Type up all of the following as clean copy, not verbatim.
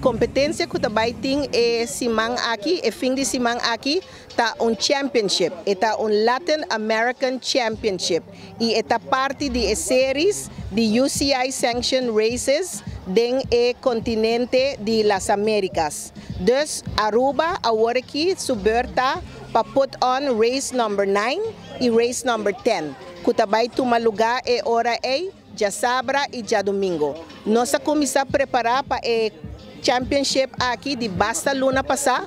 Competencia cu bay tin e siman aki, e fin di siman aki, ta un championship. Ta un Latin American Championship. Y ta parti di series di UCI Sanctioned Races den e continente di Las Américas. Dus Aruba, awor aki, su beurt ta pa put on race number 9 y race number 10. Cu ta bay tuma luga e ora ey, diasabra y diadomingo. Nos a cuminsa prepara pa e championship aki di basta luna pasa,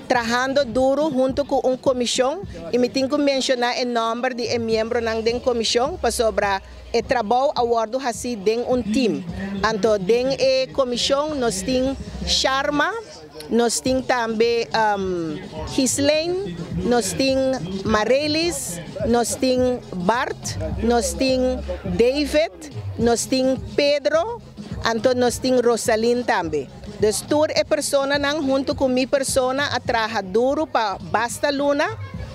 trahando duro hunto cu un comision y mi tin cu menciona e nomber di miembro di comision pasobra e trabou a wordo haci den un team. Anto, den e comision nos tin Sharma, nos tin tambe Gislaine, nos tin Marelis, nos tin Bart, nos tin David, nos tin Pedro, anto nos tin Rosalind tambe. Dus tur e personanan hunto cu mi persona a traha duro pa basta luna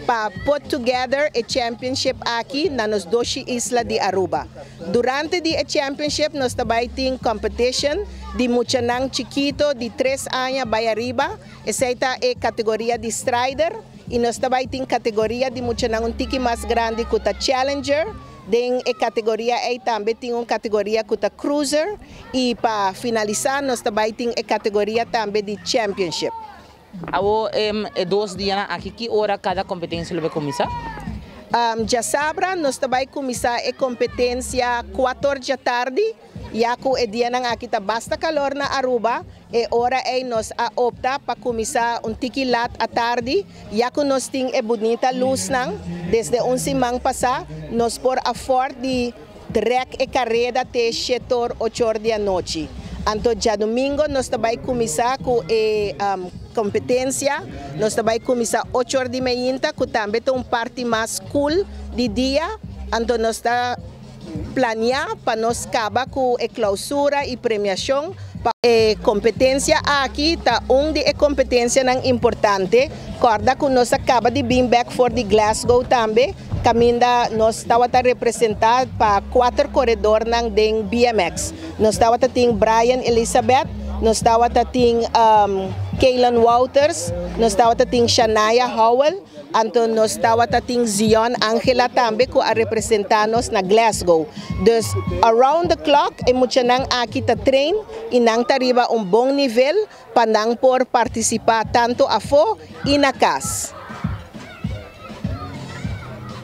pa put together a championship aki na nos dushi isla di Aruba. Durante e championship nos tambe tin competition di muchanan chikito di 3 aña bay ariba. Esey ta e categoria di Strider y nos tambe tin categoria di muchanan un tiki mas grandi cu ta Challenger. Den e categoria ey tambe tin un categoria cu ta Cruiser y pa finalisa nos tambe tin e categoria tambe di Championship. Awo 2 dia aki, ki ora cada competencia lo bay cuminsa? Diasabra nos ta bay cuminsa e competencia 4 di atardi, ya cu e dianan aki ta basta calor na Aruba, e ora ey nos a opta pa cuminsa un tiki laat atardi, ya cu nos tin e bunita luznan, desde un siman pasa, nos por afford di trek e careda te 7 8 di anochi. Anto, diadomingo, nos ta bay cuminsa cu e competencia, nos ta bay cuminsa 8 or di mainta, cu tambe ta un parti mas cool di dia, anto nos ta planea pa nos caba cu e clausura y premiacion. Pa e competencia aki ta un di e competencianan importante. Corda cu nos a caba di bin back for di Glasgow tambe, caminda nos tabata representa pa cuater coredornan den BMX. Nos tabata tin Brian Elizabeth, nos tabata tin Kaylan Wouters, nos tabata tin Shania Howell, anto nos tabata tin Zion Angela tambe cu a representa nos na Glasgow. Dus around the clock e muchanan aki ta train y nan ta riba un bon nivel pa nan por participa tanto afo y na cas.